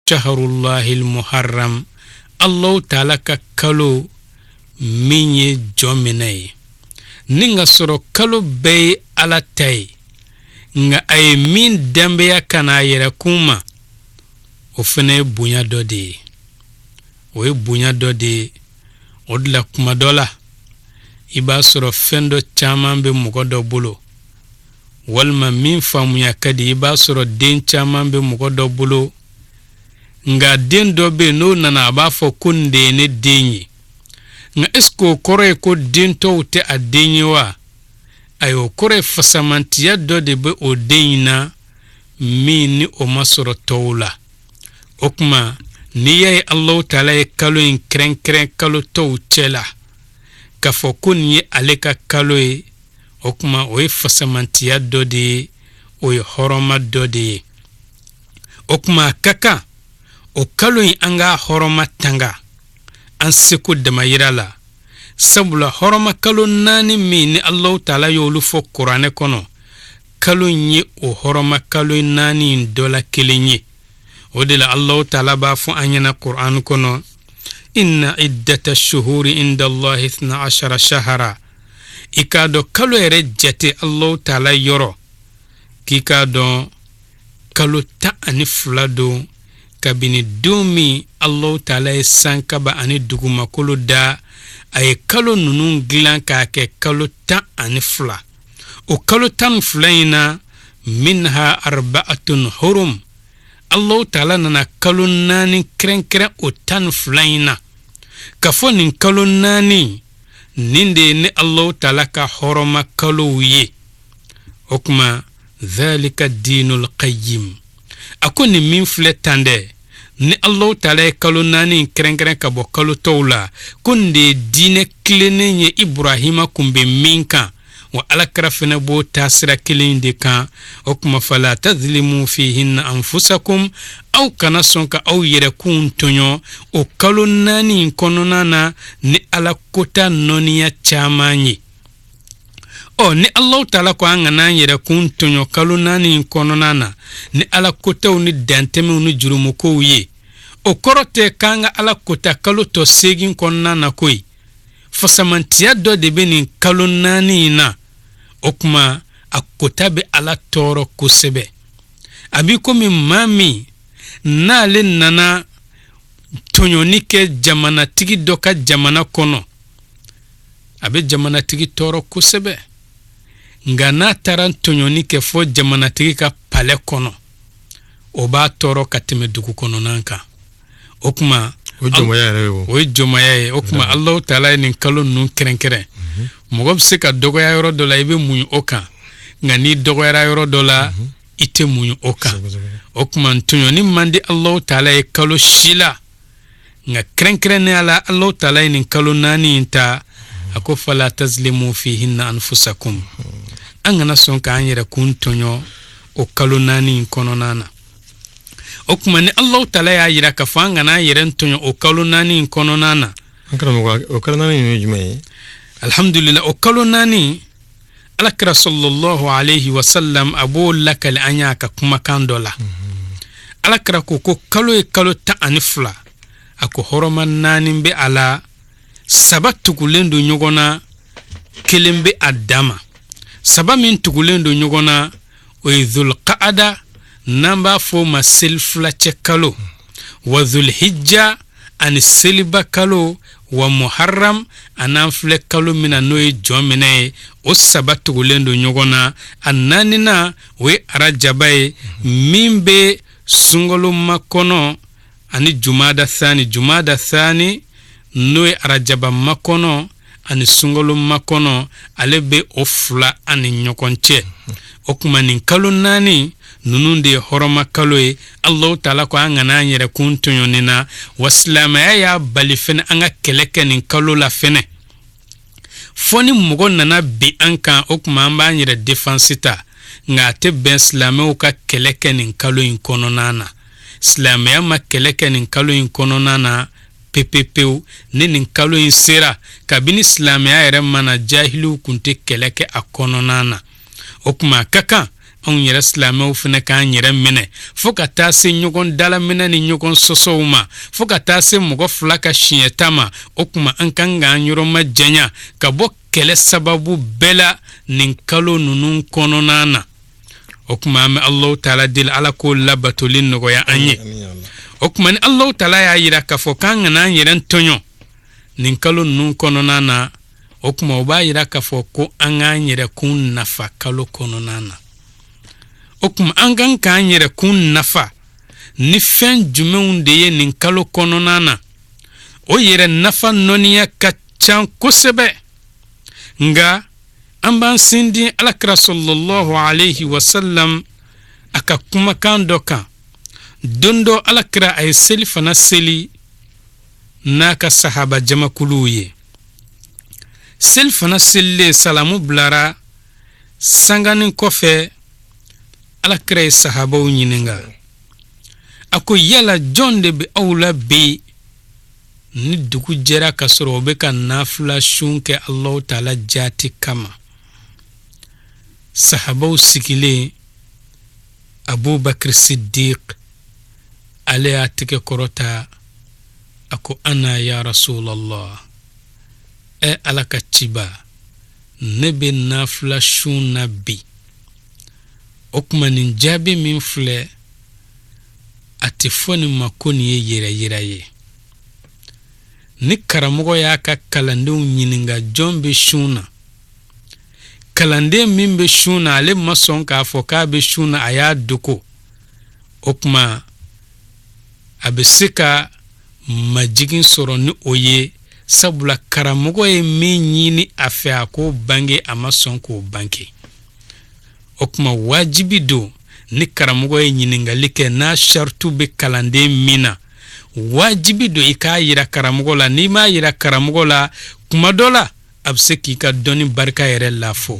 Shahrullahil muharram, Allahu taala ka kalo min ye jɔnminɛ ye, ni ka sɔrɔ kalo bɛɛ ye Ala ta ye, nka a ye min danbeya ka n'a yɛrɛ kun ma, o fana ye bonya dɔ de ye. O ye bonya dɔ de ye. O de la kuma dɔ la, i b'a sɔrɔ fɛn dɔ caman bɛ mɔgɔ dɔ bolo, walima min faamuya ka di, i b'a sɔrɔ den caman bɛ mɔgɔ dɔ bolo, nka den dɔ bɛ yen, n'o nana, a b'a fɔ ko nin de ye ne den ye. Nka est-ce que o kɔrɔ ye ko den tɔw tɛ a den ye wa? Ayi, o kɔrɔ ye fasamantiya dɔ de bɛ o den in na min ni o ma sɔrɔ tɔw la. O tuma, n'i y'a ye Alahu taala ye kalo in kɛrɛnkɛrɛn kalo tɔw cɛ la k'a fɔ ko nin ye ale ka kalo ye, o tuma o ye fasamantiya dɔ de ye, o ye hɔrɔma dɔ de ye. O tuma a ka kan o kalo in an k'a hɔrɔma tanga an seko damayira la, sabula hɔrɔma kalo naani min ni Alahu taala y'olu fɔ kuranɛ kɔnɔ, kalo in ye o hɔrɔma kalo naani in dɔ la kelen ye. O de la Alahu taala b'a fɔ an ɲɛna kuran kɔnɔ, inna iddata shuhuri inda Allahi ithna ashara shahara. I k'a dɔn kalo yɛrɛ jate Alahu taala yɔrɔ, k'i k'a dɔn kalo 12 don kabini don min Alahu taala ye sankaba ani dugumakolo da. A ye kalo ninnu dilan k'a kɛ kalo 12. O kalo 12 in na, minha arba'atun hurum, Alahu taala nana kalo naani kɛrɛnkɛrɛn o 12 in na, k'a fɔ nin kalo naani nin de ye ne Alahu taala ka hɔrɔma kalow ye. O tuma dhalika dinul qayyim, a ko nin min filɛ tan dɛ, ni Alahu taala ye kalo naani kɛrɛnkɛrɛn ka bɔ kalo tɔw la, ko nin de ye diinɛ tilennen ye Iburahima kun bɛ min kan, wa alakira fɛnɛ b'o taasira kelen de kan. O tuma fala tazlimu fihinna anfusakum, aw kana sɔn ka aw yɛrɛkunw tɔɲɔ o kalo naani in kɔnɔna na ni ala kota nɔniya caman ye. Ɔ, ni Alahu taala ko an kana an yɛrɛkun tɔɲɔ kalo naani in kɔnɔna na ni ala kotaw ni dantɛmɛw ni jurumukow ye, o kɔrɔ tɛ k'an ka ala kota kalo tɔ 8 kɔnɔna na koyi. Fasamantiya dɔ de bɛ nin kalo naani in na. O tuma a kota bɛ ala tɔɔrɔ kosɛbɛ. A b'i komi maa min n'ale nana tɔɲɔni kɛ jamanatigi dɔ ka jamana kɔnɔ, a bɛ jamanatigi tɔɔrɔ kosɛbɛ. Nka n'a taara tɔɲɔni kɛ fɔ jamanatigi ka palɛ kɔnɔ, o b'a tɔɔrɔ ka tɛmɛ dugu kɔnɔna kan. O tuma o ye jɔnmaya yɛrɛ ye o. O ye jɔnmaya ye. O tuma Alahu taala ye nin kalo ninnu kɛrɛnkɛrɛn. Mɔgɔ bɛ se ka dɔgɔya yɔrɔ dɔ la, i bɛ muɲu o kan, nka n'i dɔgɔyara yɔrɔ dɔ la, i tɛ muɲu o kan. O tuma tɔɲɔni man di Alahu taala ye kalo si la, nka kɛrɛnkɛrɛnnenya la Alahu taala ye nin kalo naani in ta, a ko fala tazlimu fihinna anfusakum, an kana sɔn k'an yɛrɛ kun tɔɲɔ o kalo naani in kɔnɔna na. O tuma ni Alahu taala y'a yira k'a fɔ an kana an yɛrɛ tɔɲɔ o kalo naani in kɔnɔna na. An karamɔgɔ, o kalo naani in ye jumɛn ye? Alhamdulillah, o kalo naani, alakira sallallahu alayhi wa sallam a b'o lakali an y'a ka kumakan dɔ la. Alakira ko ko kalo ye kalo 12, a ko hɔrɔma naani bɛ a la, saba tugulen don ɲɔgɔn na, kelen bɛ a dama. Saba min tugulen don ɲɔgɔn na, o ye zulqaada, n'an b'a fɔ o ma selifilacɛ kalo, wa zulhijja ani seliba kalo, wa muharram an'an filɛ kalo min na n'o ye jɔnminɛ ye. O saba tugulen don ɲɔgɔn na. A naaninan o ye arajaba ye min bɛ sunkalo makɔnɔ ani jumada thani. Jumada thani n'o ye arajaba makɔnɔ ani sunkalo makɔnɔ, ale bɛ o fila ani ɲɔgɔn cɛ. O tuma nin kalo naani ninnu de ye hɔrɔma kalo ye. Alahu taala ko an kana an yɛrɛ kun tɔɲɔ nin na, wa silamɛya y'a bali fɛnɛ an ka kɛlɛ kɛ nin kalo la fɛnɛ, fɔ ni mɔgɔ nana bin an kan, o tuma an b'an yɛrɛ defansi ta. Nka a tɛ bɛn silamɛw ka kɛlɛ kɛ nin kalo in kɔnɔna na. Silamɛya ma kɛlɛ kɛ nin kalo in kɔnɔna na pepepewu. Ni nin kalo in sera, kabini silamɛya yɛrɛ ma na, jahiliw kun tɛ kɛlɛ kɛ a kɔnɔna na. O tuma a ka kan Anw yɛrɛ silamɛw fana k'an yɛrɛ minɛ fo ka taa se ɲɔgɔn dalaminɛ ni ɲɔgɔn sɔsɔw ma, fo ka taa se mɔgɔ fila ka siɲɛta ma. O tuma an kan k'an yɔrɔ majanya ka bɔ kɛlɛ sababu bɛɛ la nin kalo ninnu kɔnɔna na. O tuma an bɛ Alahu taala deli, Ala k'o labatoli nɔgɔya an ye. O tuma ni Alahu taala y'a yira k'a fɔ k'an kana an yɛrɛ tɔɲɔ nin kalo ninnu kɔnɔna na, o tuma o b'a yira k'a fɔ ko an k'an yɛrɛ kun nafa kalo kɔnɔna na. O tuma an kan k'an yɛrɛ kun nafa ni fɛn jumɛnw de ye nin kalo kɔnɔna na? O yɛrɛ nafa nɔniya ka ca kosɛbɛ, nka an b'an sindin alakira sallallahu alayhi wa sallam a ka kumakan dɔ kan. Don dɔ alakira a ye seli fana seli n'a ka sahaba jamakuluw ye. Seli fana selilen, salamu bilara sanganin kɔfɛ, alakira ye sahabaw ɲininka, a ko yala jɔn de bɛ aw la bi ni dugu jɛra ka sɔrɔ o bɛ ka nafila sun kɛ Alahu taala jaati kama? Sahabaw sigilen, Abubakar Siddiq ale y'a tɛgɛ kɔrɔta, a ko ana ya rasulallah, ɛ Ala ka ciba, ne bɛ nafila sun na bi. O tuma nin jaabi min filɛ, a tɛ fɔ nin ma ko nin ye yɛrɛyira ye. Ni karamɔgɔ y'a ka kalandenw ɲininka jɔn bɛ sun na, kalanden min bɛ sun na ale ma sɔn k'a fɔ k'a bɛ sun na, a y'a dogo, o tuma a bɛ se ka majigin sɔrɔ ni o ye, sabula karamɔgɔ ye min ɲini a fɛ a k'o bange, a ma sɔn k'o bange. O tuma wajibi don ni karamɔgɔ ye ɲininkali kɛ, n'a saritu bɛ kalanden min na, wajibi don i k'a yira karamɔgɔ la. N'i m'a yira karamɔgɔ la, kuma dɔ la a bɛ se k'i ka dɔnni barika yɛrɛ lafɔ,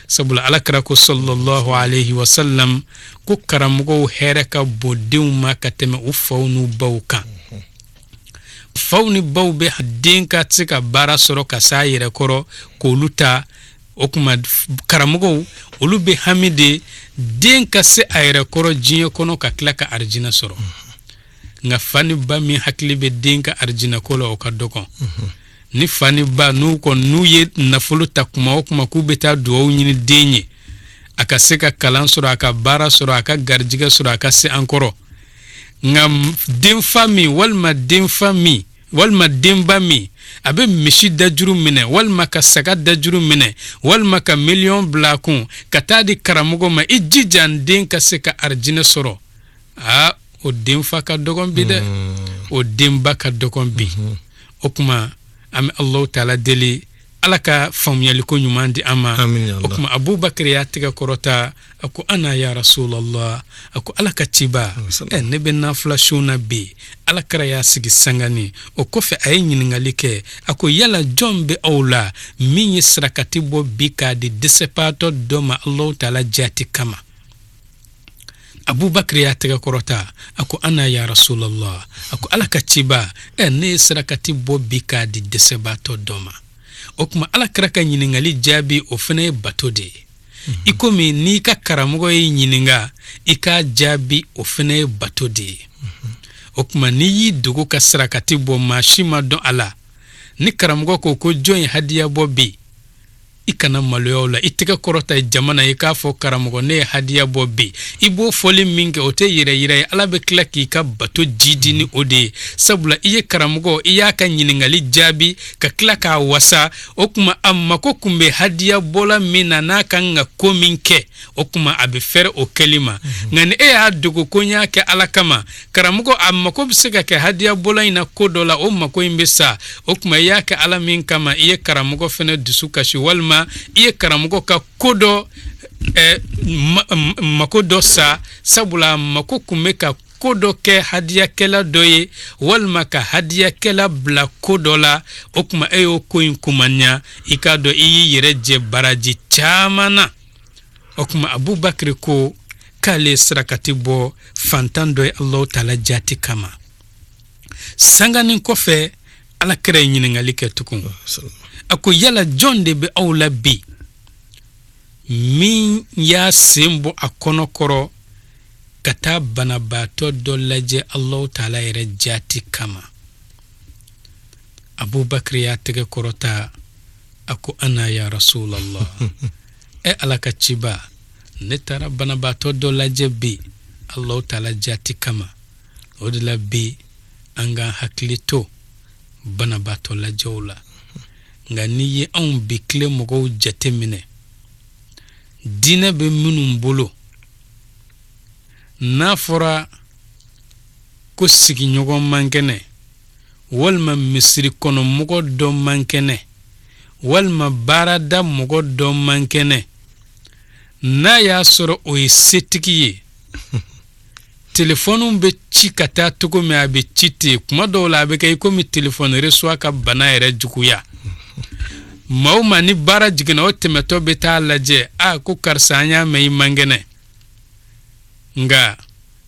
sabula alakira ko sallallahu alayhi wa sallam ko karamɔgɔw hɛrɛ ka bon denw ma ka tɛmɛ u faw n'u baw kan. Faw ni baw bɛ den ka se ka baara sɔrɔ ka s'a yɛrɛ kɔrɔ k'olu ta. O tuma karamɔgɔw olu bɛ hami de den ka se a yɛrɛ kɔrɔ diɲɛ kɔnɔ ka tila ka arijinɛ sɔrɔ. Nka fa ni ba min hakili bɛ den ka arijinɛ ko la, o ka dɔgɔn. Ni fa ni ba n'u kɔni n'u ye nafolo ta kuma o kuma k'u bɛ taa dugawu ɲini den ye a ka se ka kalan sɔrɔ, a ka baara sɔrɔ, a ka garijɛgɛ sɔrɔ, a ka se an kɔrɔ, nka denfa min walima denfa min walima denba min a bɛ misi dajuru minɛ walima ka saga dajuru minɛ walima ka miliyɔn bila a kun ka taa di karamɔgɔ ma, i jija n den ka se ka arijinɛ sɔrɔ, aa, o denfa ka dɔgɔn bi dɛ, o denba ka dɔgɔn bi. O tuma an bɛ Alahu taala deli, Ala ka faamuyaliko ɲuman di an ma. O tuma Abubakar y'a tɛgɛ kɔrɔta, a ko ana ya rasulallah, a ko Ala ka ciba, ɛ ne bɛ nafila sun na bi. Ala kira y'a sigi sangani, o kɔfɛ a ye ɲininkali kɛ, a ko yala jɔn bɛ aw la min ye sarakati bɔ bi k'a di dɛsɛbaatɔ dɔ ma Alahu taala jaati kama? Abubakar y'a tɛgɛ kɔrɔta, a ko ana ya rasulallah, a ko Ala ka ciba, ɛ ne ye sarakati bɔ bi k'a di dɛsɛbaatɔ dɔ ma. O tuma ala kira ka ɲininkali jaabi, o fana ye bato de ye. I komi n'i ka karamɔgɔ y'i ɲininka, i k'a jaabi, o fana ye bato de ye. O tuma n'i y'i dogo ka sarakati bɔ, maa si ma dɔn a la, ni karamɔgɔ ko ko jɔn ye hadiya bɔ bi, i kana maloya o la, i tɛgɛ kɔrɔta jama na, i k'a fɔ karamɔgɔ ne ye hadiya bɔ bi. I b'o fɔli min kɛ, o tɛ yɛrɛ yira ye, Ala bɛ tila k'i ka bato jidi ni o de ye, sabula i ye karamɔgɔ, i y'a ka ɲininkali jaabi ka tila k'a wasa. O tuma a mako kun bɛ hadiya bɔla min na, n'a kan ka ko min kɛ, o tuma a bɛ fɛrɛ o kɛli ma. Nka ni e y'a dogo ko n y'a kɛ Ala kama, karamɔgɔ a mako bɛ se ka kɛ hadiya bɔla in na ko dɔ la, o mako in bɛ sa. O tuma i y'a kɛ Ala min kama, i ye karamɔgɔ fɛnɛ dusu kasi, walima i ye karamɔgɔ ka ko dɔ mako dɔ sa, sabula mako kun bɛ ka ko dɔ kɛ hadiyakɛla dɔ ye, walima ka hadiyakɛla bila ko dɔ la. O tuma e y'o ko in kumanya, i k'a dɔn i y'i yɛrɛ jɛ baraji caman na. O tuma Abubakar ko k'ale ye sarakati bɔ fantan dɔ ye Alahu taala jaati kama. Sanganin kɔfɛ, ala kira ye ɲininkali kɛ tugun, a ko yala jɔn de bɛ aw la bi Min y'a sen bɔ a kɔnɔ kɔrɔ ka taa banabaatɔ dɔ lajɛ Alahu taala yɛrɛ jaati kama. Abubakar y'a tɛgɛ kɔrɔta, a ko ana ya rasulallah, e Ala ka ciba, ne taara banabaatɔ dɔ lajɛ bi Alahu taala jaati kama. O de la bi an k'an hakili to banabaatɔ lajɛw la. Nka n'i ye anw bi tile mɔgɔw jate minɛ, diinɛ bɛ minnu bolo, n'a fɔra ko sigiɲɔgɔn man kɛnɛ walima misiri kɔnɔ mɔgɔ dɔ man kɛnɛ walima baarada mɔgɔ dɔ man kɛnɛ, n'a y'a sɔrɔ o ye setigi ye, telefɔniw bɛ ci ka taa cogo min, a bɛ ci ten. Kuma dɔw la a bɛ kɛ i komi telefɔni reçoit ka bana yɛrɛ juguya. Maa o maa ni baara jiginna, o tɛmɛtɔ bɛ taa lajɛ, a ko karisa, an y'a mɛn i man kɛnɛ. Nka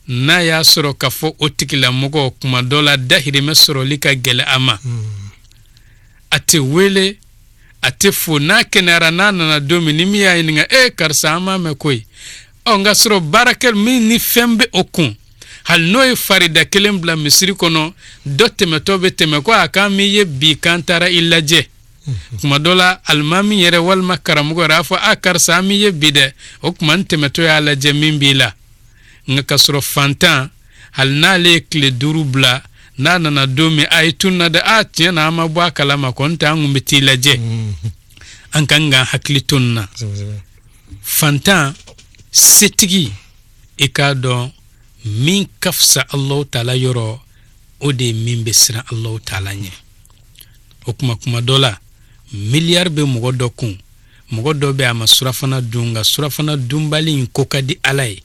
n'a y'a sɔrɔ k'a fɔ o tigilamɔgɔ kuma dɔ la dahirimɛ sɔrɔli ka gɛlɛ a ma, a tɛ wele, a tɛ fo. N'a kɛnɛyara, n'a nana don min, ni min y'a ɲininka, e karisa, an m'a mɛn koyi. Ɔ nka sɔrɔ baarakɛ min ni fɛn bɛ o kun, hali n'o ye farida kelen bila misiri kɔnɔ, dɔ tɛmɛtɔ bɛ tɛmɛ ko a k'an m'i ye bi, k'an taara i lajɛ. Kuma dɔ la alimami yɛrɛ walima karamɔgɔ yɛrɛ a fɔ, a karisa, an m'i ye bi dɛ, o tuma n tɛmɛtɔ y'a lajɛ min b'i la. Nka ka sɔrɔ fantan, hali n'ale ye tile 5 bila, n'a nana don min, a ye tun na dɛ, a tiɲɛ na an ma bɔ a kalama kɔni tɛ, an kun bɛ t'i lajɛ. An kan k'an hakili to nin na. Fantan, setigi, i k'a dɔn min ka fisa Alahu taala yɔrɔ, o de ye min bɛ siran Alahu taala ɲɛ. O kuma, kuma dɔ la miliyari bɛ mɔgɔ dɔ kun, mɔgɔ dɔ bɛ a ma surafana dun, nka surafana dunbali in ko ka di Ala ye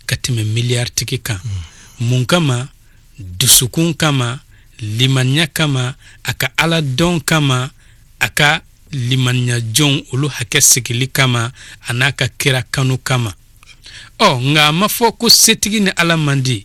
ka tɛmɛ miliyaritigi kan. Mun kama? Dusukun kama, limaniya kama, a ka Ala dɔn kama, a ka limaniya jɔnw olu hakɛ sigili kama, a n'a ka kira kanu kama. Ɔ nka a ma fɔ ko setigi ni Ala man di.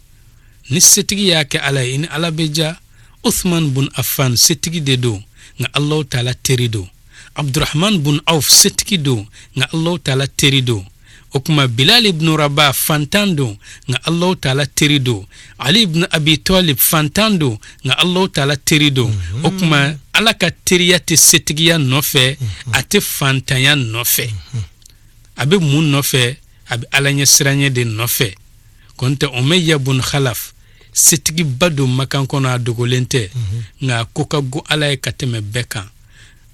Ni setigi y'a kɛ Ala ye, i ni Ala bɛ ja. Uthman bun Affan setigi de don, nka Alahu taala teri don. Abdurahman bun Auf setigi don, nka Alahu taala teri don. O kuma Bilal ibn Rabah fantan don, nka Alahu taala teri don. Ali ibn Abi Talib fantan don, nka Alahu taala teri don. O kuma Ala ka teriya tɛ setigiya nɔfɛ, a tɛ fantanya nɔfɛ. A bɛ mun nɔfɛ? A bɛ Ala ɲɛsiranɲɛ de nɔfɛ. Kɔntɛ Umayya bun Khalaf setigiba don Makan kɔnɔ, a dogolen tɛ, nka a ko ka go Ala ye ka tɛmɛ bɛɛ kan.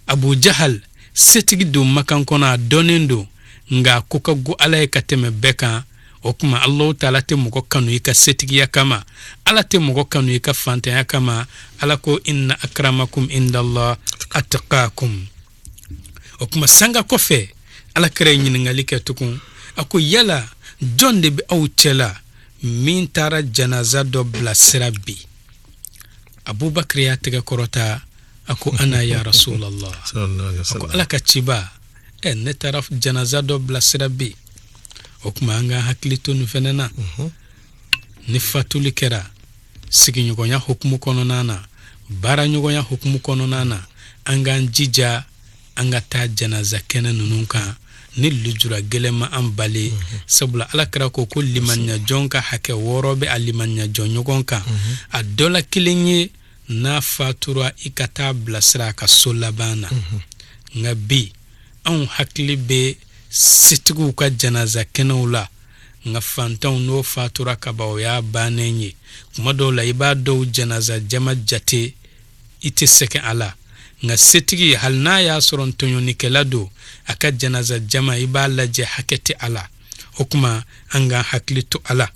Abu Jahal setigi don Makan kɔnɔ, a dɔnnen don, nka a ko ka go Ala ye ka tɛmɛ bɛɛ kan. O kuma Alahu taala tɛ mɔgɔ kanu i ka setigiya kama, Ala tɛ mɔgɔ kanu i ka fantanya kama. Ala ko inna akramakum indallah atqakum. O kuma sanga kɔfɛ, Ala kira ye ɲininkali kɛ tugun, a ko yala jɔn de bɛ aw cɛla min taara janaza dɔ bilasira bi? Abubakar y'a tɛgɛ kɔrɔta, a ko ana ya rasulallah, a ko Ala ka ciba, ɛ ne taara janaza dɔ bilasira bi. O kuma an k'an hakili to nin fɛnɛ na. Ni fatuli kɛra sigiɲɔgɔnya hukumu kɔnɔna na, baaraɲɔgɔnya hukumu kɔnɔna na, an k'an jija an ka taa janaza kɛnɛ ninnu kan ni lujura gɛlɛn ma an bali. Sabula Ala kira ko ko limaniyajɔn ka hakɛ 6 bɛ a limaniyajɔn ɲɔgɔn kan, a dɔ la kelen ye n'a fatura i ka taa bilasira a ka so laban na. Nka bi anw hakili bɛ setigiw ka janaza kɛnɛw la, nka fantanw n'o fatura kaban, o y'a bannen ye. Kuma dɔw la i b'a dɔw janaza jama jate, i tɛ sɛgɛn a la. Nka setigi, hali n'a y'a sɔrɔ tɔɲɔnikɛla don, a ka janaza jama i b'a lajɛ, hakɛ tɛ a la. O kuma an k'an hakili to a la.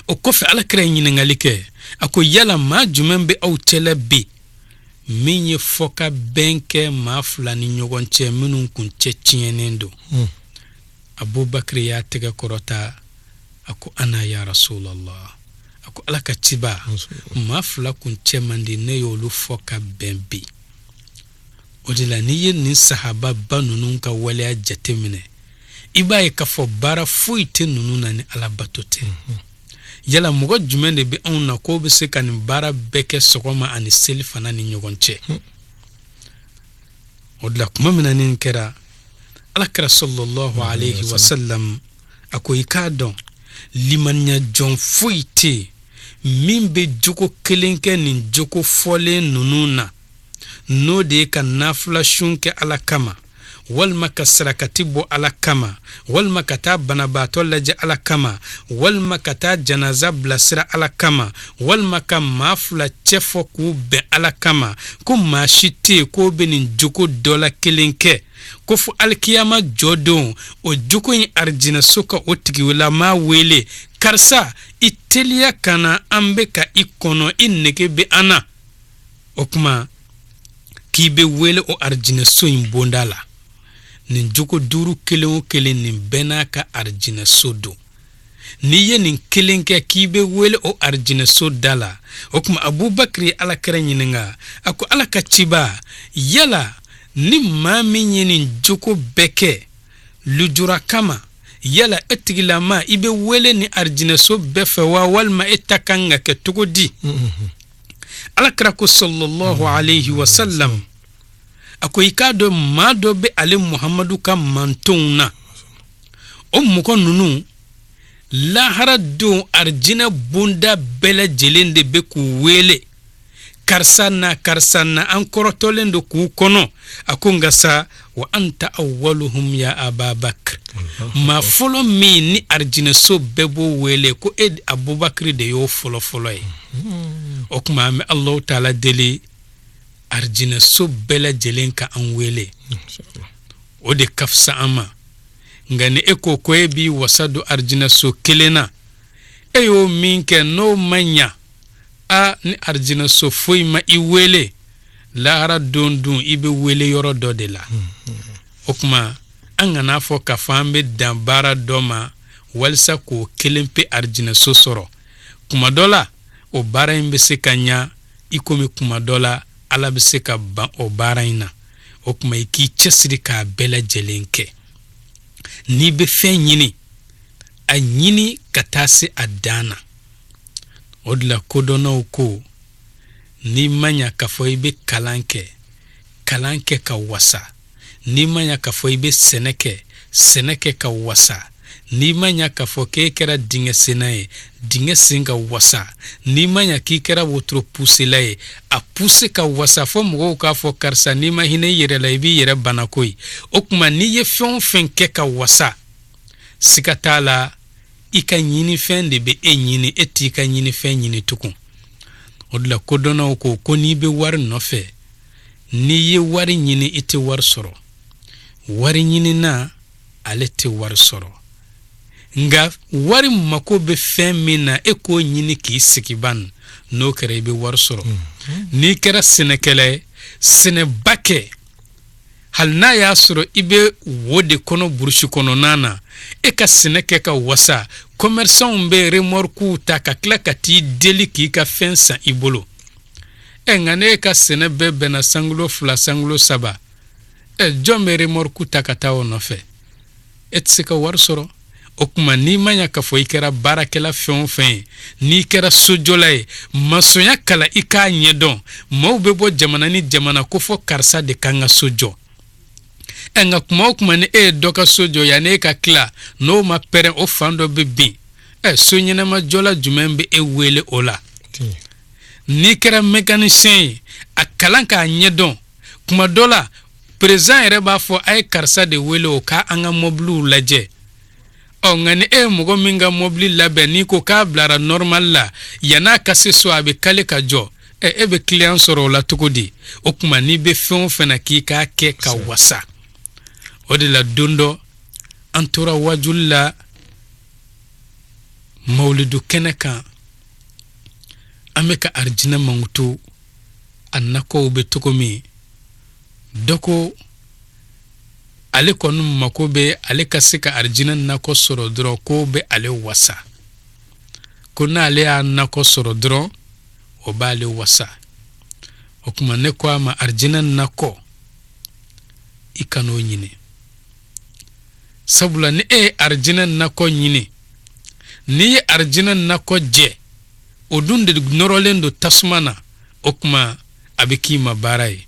O kɔfɛ Ala kira ye ɲininkali kɛ, a ko yala maa jumɛn bɛ aw cɛla bi min ye fɔkabɛn kɛ maa fila ni ɲɔgɔn cɛ minnu kun cɛ tiɲɛnen don? Abubakar y'a tɛgɛ kɔrɔta, a ko ana ya rasulallah, a ko Ala ka ciba, maa fila kun cɛ man di, ne y'olu fɔ ka bɛn bi. O de la n'i ye nin sahababa ninnu ka waleya jateminɛ, i b'a ye k'a fɔ baara foyi tɛ ninnu na ni Ala bato tɛ. Yala mɔgɔ jumɛn de bɛ anw na k'o bɛ se ka nin baara bɛɛ kɛ sɔgɔma ani seli fana ni ɲɔgɔn cɛ? O de la kuma min na nin kɛra, Alakira sallallahu alaihi wasallam a ko i k'a dɔn limaniya jɔn foyi tɛ yen min bɛ jogo kelen kɛ nin jogo fɔlen ninnu na, n'o de ye ka nafila sun kɛ Ala kama, walima ka sarakati bɔ Ala kama, walima ka taa banabaatɔ lajɛ Ala kama, walima ka taa janaza bilasira Ala kama, walima ka maa fila cɛ fɔ k'u bɛn Ala kama, ko maa si tɛ yen k'o bɛ nin jogo dɔ la kelen kɛ ko fo alikiyama jɔ don o jogo in arijinɛso ka o tigilamaa wele, karisa, i teliya ka na, an bɛ ka i kɔnɔ, i nege bɛ an na. O tuma k'i bɛ wele o arijinɛso in bonda la. Nin jogo duuru kelen o kelen, nin bɛɛ n'a ka arijinɛso don. N'i ye nin kelen kɛ, k'i bɛ wele o arijinɛso da la. O tuma Abubakiri ye Alakira ɲininka, a ko Ala ka ciba, yala ni maa min ye nin jogo bɛɛ kɛ lujura kama, yala e tigilama i bɛ wele ni arijinɛso bɛɛ fɛ wa, walima e ta kan ka kɛ cogo di? Alakira ko sallallahu alayhi wa sallam, a ko i k'a dɔn maa dɔ bɛ ale Muhamadu ka mantonw na, o mɔgɔ ninnu lahara don arijinɛ bonda bɛɛ lajɛlen de bɛ k'u wele, karisa na, karisa na, an kɔrɔtɔlen don k'u kɔnɔ. A ko nka sa, wa anta awwaluhum ya Ababakr, maa fɔlɔ min ni arijinɛso bɛɛ b'o wele, ko e Abubakar de y'o fɔlɔ fɔlɔ ye. O tuma an bɛ Alahu taala deli arijinɛso bɛɛ lajɛlen ka an wele, o de ka fisa an ma. Nka ni e ko ko e b'i wasa don arijinɛso kelen na, e y'o min kɛ n'o ma ɲa, a ni arijinɛso foyi ma i wele lahara don dun, i bɛ wele yɔrɔ dɔ de la. O tuma an kana fɔ k'a fɔ an bɛ dan baara dɔ ma walisa k'o kelen pe arijinɛso sɔrɔ. Kuma dɔ la o baara in bɛ se ka ɲa, i komi kuma dɔ la Ala bɛ se ka ban o baara in na. O tuma i k'i cɛsiri k'a bɛɛ lajɛlen kɛ. N'i bɛ fɛn ɲini, a ɲini ka taa se a dan na. O de la kodɔnnaw ko n'i ma ɲa k'a fɔ i bɛ kalan kɛ, kalan kɛ ka wasa. N'i ma ɲa k'a fɔ i bɛ sɛnɛ kɛ, sɛnɛ kɛ ka wasa. N'i ma ɲa k'a fɔ k'e kɛra dingɛsenna ye, dingɛ sen ka wasa. N'i ma ɲa k'i kɛra wotoro pusela ye, a puse ka wasa fo mɔgɔw k'a fɔ karisa, n'i ma hinɛ i yɛrɛ la, i b'i yɛrɛ bana koyi. O tuma n'i ye fɛn o fɛn kɛ ka wasa, siga t'a la i ka ɲinifɛn de bɛ e ɲini, e t'i ka ɲinifɛn ɲini tugun. O de la kodɔnnaw ko ko n'i bɛ wari nɔfɛ, n'i ye wari ɲini, i tɛ wari sɔrɔ. Wari ɲinina ale tɛ wari sɔrɔ, nka wari mako bɛ fɛn min na, e k'o ɲini k'i sigi ban, n'o kɛra i bɛ wari sɔrɔ. N'i kɛra sɛnɛkɛla ye, sɛnɛba kɛ, hali n'a y'a sɔrɔ i bɛ wo de kɔnɔ burusi kɔnɔna na, e ka sɛnɛ kɛ ka wasa. Commerçantw bɛ remorquew ta ka tila ka t'i deli k'i ka fɛn san i bolo. Nka n'e ka sɛnɛ bɛɛ bɛnna sankolo 2, sankolo 3, jɔn bɛ remorque ta ka taa o nɔfɛ? E tɛ se ka wari sɔrɔ. O tuma n'i ma ɲa k'a fɔ i kɛra baarakɛla fɛn o fɛn ye, n'i kɛra sojɔla ye, masɔnya kalan i k'a ɲɛdɔn. Maaw bɛ bɔ jamana ni jamana ko fɔ karisa de kan ka so jɔ. Nka kuma o kuma ni e ye dɔ ka so jɔ, yanni e ka tila, n'o ma pɛrɛn, o fan dɔ bɛ bin. So ɲɛnamajɔla jumɛn bɛ e wele o la? N'i kɛra mécanicien ye, a kalan k'a ɲɛdɔn. Kuma dɔ la président yɛrɛ b'a fɔ a ye karisa de wele o ka an ka mɔbiliw lajɛ. Nka ni e ye mɔgɔ min ka mɔbili labɛn, n'i ko k'a bilara normal la, yann'a ka se so a bɛ kale ka jɔ, e bɛ client sɔrɔ o la cogo di? O tuma n'i bɛ fɛn o fɛn na, k'i k'a kɛ ka wasa. O de la don dɔ an tora wajuli la mawulidu kɛnɛ kan, an bɛ ka arijinɛ mankutu a nakɔw bɛ cogo min. Dɔ ko ale kɔni mako bɛ ale ka se ka arijinɛ nakɔ sɔrɔ dɔrɔn, k'o bɛ ale wasa, ko n'ale y'a nakɔ sɔrɔ dɔrɔn o b'ale wasa. O tuma ne ko a ma, arijinɛ nakɔ i kan'o ɲini, sabula ni e ye arijinɛ nakɔ ɲini, n'i ye arijinɛ nakɔ jɛ, o dun de nɔrɔlen don tasuma na, o tuma a bɛ k'i ma baara ye.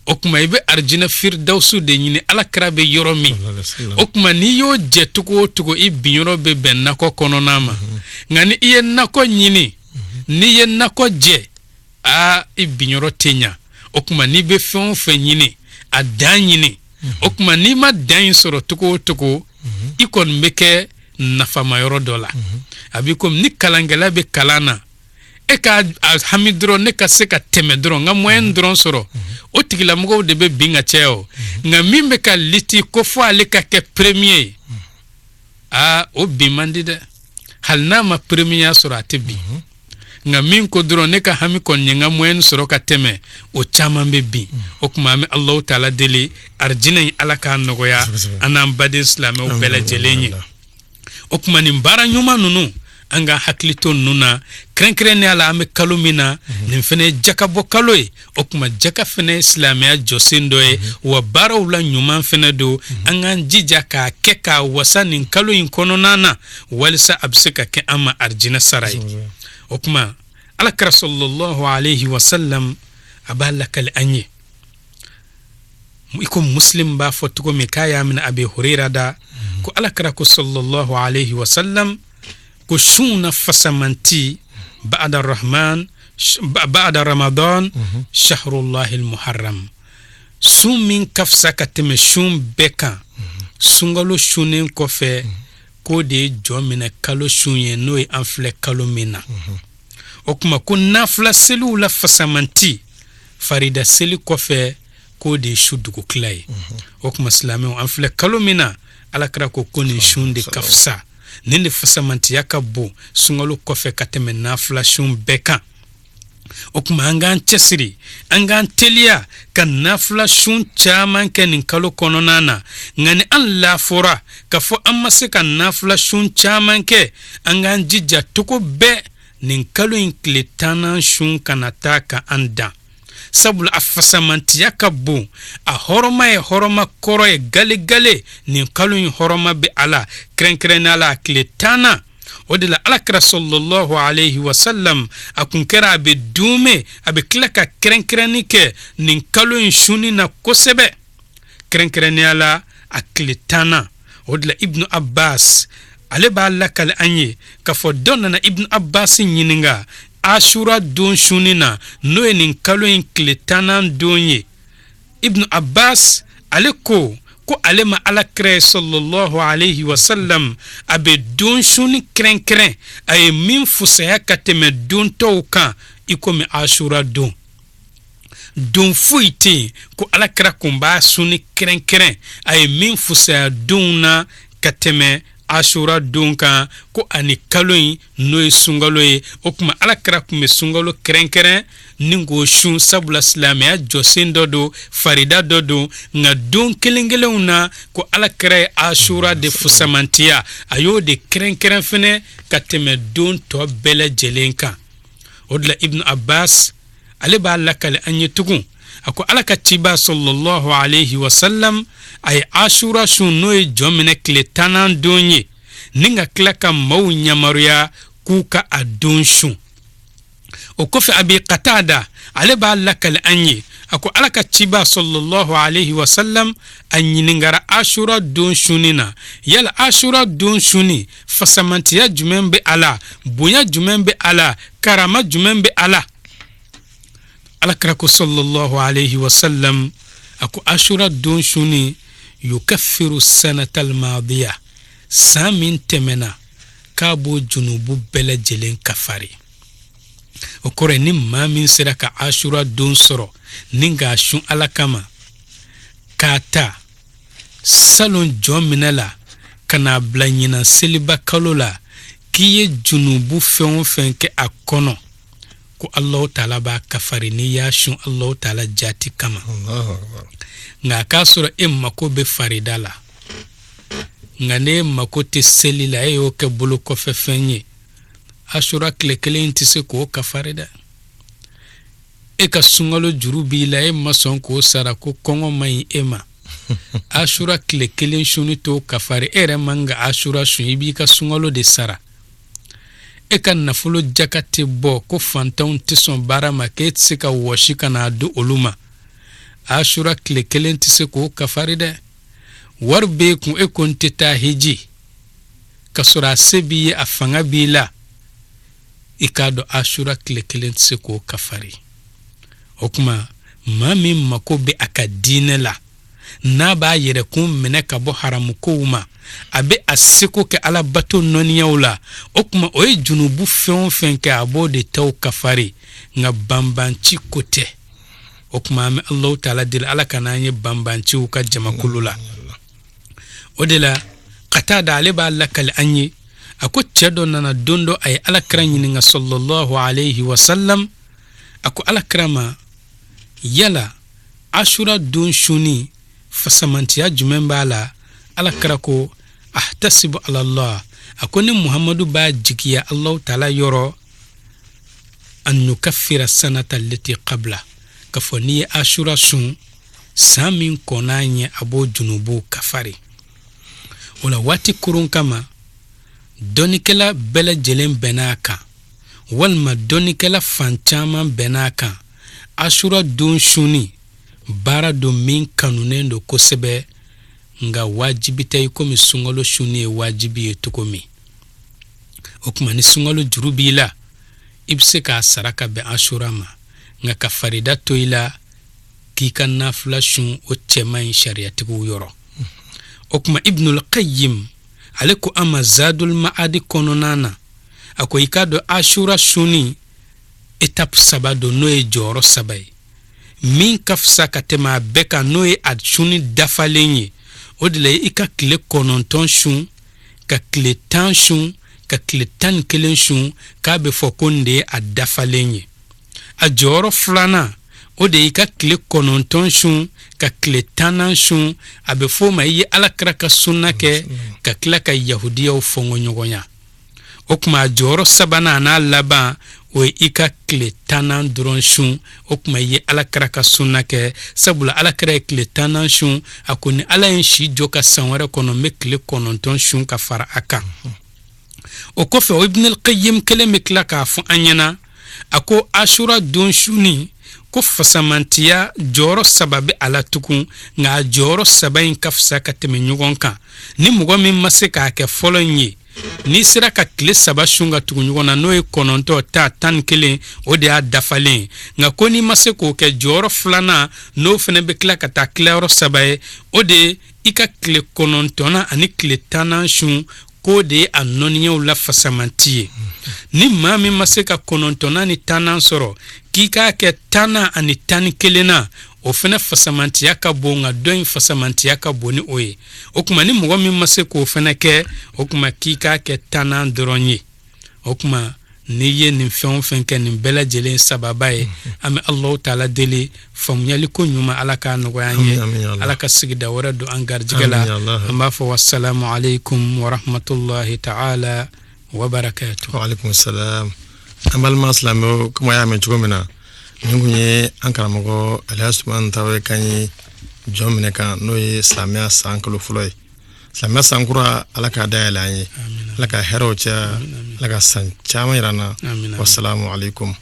O tuma i bɛ arijinɛ firidawusu de ɲini, ala kira bɛ yɔrɔ min. O tuma n'i y'o jɛ cogo o cogo, i binyɔrɔ bɛ bɛn nakɔ kɔnɔna ma. Nka ni i ye nakɔ ɲini, n'i ye nakɔ jɛ, aa, i binyɔrɔ tɛ ɲa. O tuma n'i bɛ fɛn o fɛn ɲini, a dan ɲini. O tuma n'i ma dan in sɔrɔ cogo o cogo, i kɔni bɛ kɛ nafama yɔrɔ dɔ la. A b'i komi ni kalankɛla bɛ kalan na, e ka hami dɔrɔn ne ka se ka tɛmɛ dɔrɔn, n ka moyenne dɔrɔn sɔrɔ, o tigilamɔgɔw de bɛ bin ka caya. O nka min bɛ ka lutter ko fo ale ka kɛ premier ye, aa, o bin man di dɛ. Hali n'a ma premierya sɔrɔ, a tɛ bin. Nka min ko dɔrɔn ne ka hami kɔni ye n ka moyenne sɔrɔ ka tɛmɛ, o caman bɛ bin. O tuma an bɛ Alahu taala deli, arijinɛ in, Ala k'a nɔgɔya an n'an baden silamɛw bɛɛ lajɛlen ye. O tuma nin baara ɲuman ninnu, an ka hakili to ninnu na, kɛrɛnkɛrɛnnenya la an bɛ kalo min na, nin fana ye jakabɔ kalo ye. O tuma jaka fana ye silamɛya jɔsen dɔ ye, wa baaraw la ɲuman fana don. An k'an jija k'a kɛ k'a wasa nin kalo in kɔnɔna na, walisa a bɛ se ka kɛ an ma arijinɛ sara ye. O tuma ala kira sallallahu alayhi wa sallam a b'a lakali an ye, i ko Muslim b'a fɔ cogo min k'a y'a minɛ Abi Hurera da, ko ala kira ko sallallahu alayhi wa sallam ko sun na fasamanti ba'da rahman, ba'da Ramadan, shahrullahi almuharram, sun min ka fisa ka tɛmɛ sun bɛɛ kan sunkalo sunnen kɔfɛ, k'o de ye jɔ minɛ kalo sun ye, n'o ye an filɛ kalo min na. O tuma ko nafila seliw la fasamanti farida seli kɔfɛ, k'o de ye su dugukila ye. O tuma silamɛw, an filɛ kalo min na, alakira ko ko nin sun de ka fisa, nin de fasamantiya ka bon sunkalo kɔfɛ ka tɛmɛ nafila sun bɛɛ kan. O tuma an k'an cɛsiri, an k'an teliya ka nafila sun caman kɛ nin kalo kɔnɔna na. Nka ni an lafora k'a fɔ an ma se ka nafila sun caman kɛ, an k'an jija cogo bɛɛ nin kalo in tile tannan sun kana taa ka an dan, sabula a fasamantiya ka bon, a hɔrɔma ye hɔrɔma kɔrɔ ye galegale. Nin kalo in hɔrɔma bɛ a la, kɛrɛnkɛrɛnnenya la a tile tannan. O de la alakira sallallahu alayhi wa sallam a kun kɛra a bɛ dume, a bɛ tila ka kɛrɛnkɛrɛnni kɛ nin kalo in sunni na kosɛbɛ, kɛrɛnkɛrɛnnenya la a tile tannan. O de la Ibnu Abbas ale b'a lakali an ye k'a fɔ dɔ nana Ibnu Abbas ɲininka Asura don sunni na, n'o ye nin kalo in tile tannan don ye. Ibnu Abbas ale ko ko ale ma ala kira sallallahu alayhi wa sallam a bɛ don sunni kɛrɛnkɛrɛn a ye min fusaya ka tɛmɛ don tɔw kan i komi Asura don. Don foyi tɛ yen ko ala kira kun b'a sunni kɛrɛnkɛrɛn a ye min fusaya donw na ka tɛmɛ Asura don kan, ko ani kalo in, n'o ye sunkalo ye. O tuma ala kira kun bɛ sunkalo kɛrɛnkɛrɛn ni k'o sun, sabula silamɛya jɔsen dɔ don, farida dɔ don. Nka don kelen kelenw na, ko ala kira ye Asura de fusamantiya, a y'o de kɛrɛnkɛrɛn fɛnɛ ka tɛmɛ don tɔ bɛɛ lajɛlen kan. O de la Ibnu Abbas ale b'a lakali an ye tugun, a ko ala ka ciba sallallahu alayhi wa sallam a ye Asura sun, n'o ye jɔ minɛ tile tannan don ye, ni ka tila ka maaw yamaruya k'u ka a don sun. O kɔfɛ Abi Qatada ale b'a lakali an ye, a ko ala ka ciba sallallahu alayhi wa sallam a ɲininkara Asura don sunni na, yala Asura don sunni fasamantiya jumɛn bɛ a la, bonya jumɛn bɛ a la, karama jumɛn bɛ a la? Ala kira ko sallallahu alayhi wa sallam, a ko Asura don sunni yukaffiru sanatal madiya, san min tɛmɛna, k'a b'o junubu bɛɛ lajɛlen kafari. O kɔrɔ ye ni maa min sera ka Asura don sɔrɔ ni k'a sun ala kama, k'a ta salon jɔ minɛ la ka n'a bila ɲinan seliba kalo la, k'i ye junubu fɛn o fɛn kɛ a kɔnɔ, ko Alahu taala b'a kafari n'i y'a sun Alahu taala jati kama. Nka a k'a sɔrɔ e mako bɛ farida la. Nka n'e mako tɛ seli la, e y'o kɛ bolo kɔfɛ fɛn ye, Asura tile kelen tɛ se k'o kafari dɛ. E ka sunkalo juru b'i la, e ma sɔn k'o sara, ko kɔngɔ man ɲi e ma, Asura tile kelen sunni t'o kafari. E yɛrɛ man ka Asura sun, i b'i ka sunkalo de sara. E ka nafolo jaka tɛ bɔ, ko fantanw tɛ sɔn baara ma, k'e tɛ se ka wɔsi ka n'a di olu ma. Asura tile kelen tɛ se k'o kafari dɛ. Wari b'e kun, e ko n tɛ taa hiji, ka sɔrɔ a se b'i ye, a fanga b'i la. I k'a dɔn Asura tile kelen tɛ se k'o kafari. O tuma, maa min mako bɛ a ka diinɛ la, n'a b'a yɛrɛkun minɛ ka bɔ haramukow ma, a bɛ a seko kɛ ala bato nɔniyaw la, o tuma o ye junubu fɛn o fɛn kɛ, a b'o de taw kafari, nka banbanci ko tɛ. O tuma an bɛ Alahu taala deli, Ala kana an ye banbanciw ka jamakulu la. O de la Katada, ale b'a lakali an ye, a ko cɛ dɔ nana don dɔ, a ye Ala kira ɲininka sallallahu alayhi wa sallam. A ko Ala kira ma, yala Asura don sunni fasamantiya jumɛn b'a la? Ala kira ko ahtasibu alallah, a ko ne Muhamadu b'a jigiya Alahu taala yɔrɔ, an nukaffira sanata lati qabla, k'a fɔ n'i ye Asura sun, san min kɔnna ɲɛ, a b'o junubuw kafari. O la waati kurun kama, dɔnnikɛla bɛɛ lajɛlen bɛnna a kan, walima dɔnnikɛla fan caman bɛnna a kan, Asura don sunni baara don min kanunen don kosɛbɛ, nka wajibi tɛ i komi sunkalo sunni ye wajibi ye cogo min. O tuma ni sunkalo juru b'i la, i bɛ se k'a sara ka bɛn Asura ma, nka ka farida to i la k'i ka nafila sun, o cɛ man ɲi sariyatigiw yɔrɔ. O tuma Ibnul Qayyim, ale ko an ma Zadul Ma'adi kɔnɔna na, a ko i k'a dɔn Asura sunni étape saba don, n'o ye jɔyɔrɔ saba ye. Min ka fisa ka tɛmɛ a bɛɛ kan, n'o ye a sunni dafalen ye, o de la i ka tile 9 sun, ka tile 10 sun, ka tile 11 sun, k'a bɛ fɔ ko nin de ye a dafalen ye. A jɔyɔrɔ filanan, o de y'i ka tile 9 sun, ka tile 10nan sun. A bɛ fɔ o ma i ye Ala kira ka sunna kɛ, ka tila ka yahudiyaw fɔnkɔɲɔgɔnya. O tuma a jɔyɔrɔ sabanan n'a laban, o ye i ka tile 10nan dɔrɔn sun. O tuma i ye Ala kira ka sunna kɛ, sabula Ala kira ye tile 10nan sun. A ko ni Ala ye n si jɔ ka san wɛrɛ kɔnɔ, n bɛ tile 9 sun ka fara a kan. O kɔfɛ, o Ibn al-Qayyim kelen bɛ tila k'a fɔ an ɲɛna, a ko Asura don sunni ko fasamantiya jɔyɔrɔ saba bɛ a la tugun, nka a jɔyɔrɔ saba in ka fisa ka tɛmɛ ɲɔgɔn kan. Ni mɔgɔ min ma se k'a kɛ fɔlɔ in ye, n'i sera ka tile saba sun ka tugu ɲɔgɔn na, n'o ye 9, 10, 11, o de y'a dafalen ye. Nka ko n'i ma se k'o kɛ, jɔyɔrɔ filanan, n'o fana bɛ tila ka taa tilayɔrɔ saba ye, o de ye i ka tile 9nan ani tile 10nan sun, k'o de ye a nɔniyaw la fasamanti ye. Ni maa min ma se ka 9nan ni 10nan sɔrɔ, k'i k'a kɛ 10nan ani 11nan, o fana fasamantiya ka bon, nka dɔ in fasamantiya ka bon ni o ye. O tuma ni mɔgɔ min ma se k'o fana kɛ, o tuma k'i k'a kɛ 10nan dɔrɔn ye. O tuma n'i ye nin fɛn o fɛn kɛ, nin bɛɛ lajɛlen sababa ye. An bɛ Alahu taala deli, faamuyali ko ɲuman, Ala k'a nɔgɔya an ye, Ala ka sigida wɛrɛ don an garijɛgɛ la. An b'a fɔ wasalamu aleykum warahmatulahi taala wabarakatu. Waaleykum salam. An balima silamɛw, komi a y'a mɛn cogo min na, nin kun ye an karamɔgɔ Alihaji Sumani Tarawele kan ye jɔn minɛ kan, n'o ye silamɛya san kalo fɔlɔ ye. Silamɛya san kura, Ala k'a dayɛlɛ an ye, Ala ka hɛrɛw caya, Ala ka san caman yira an na. Wasalamu aleykum.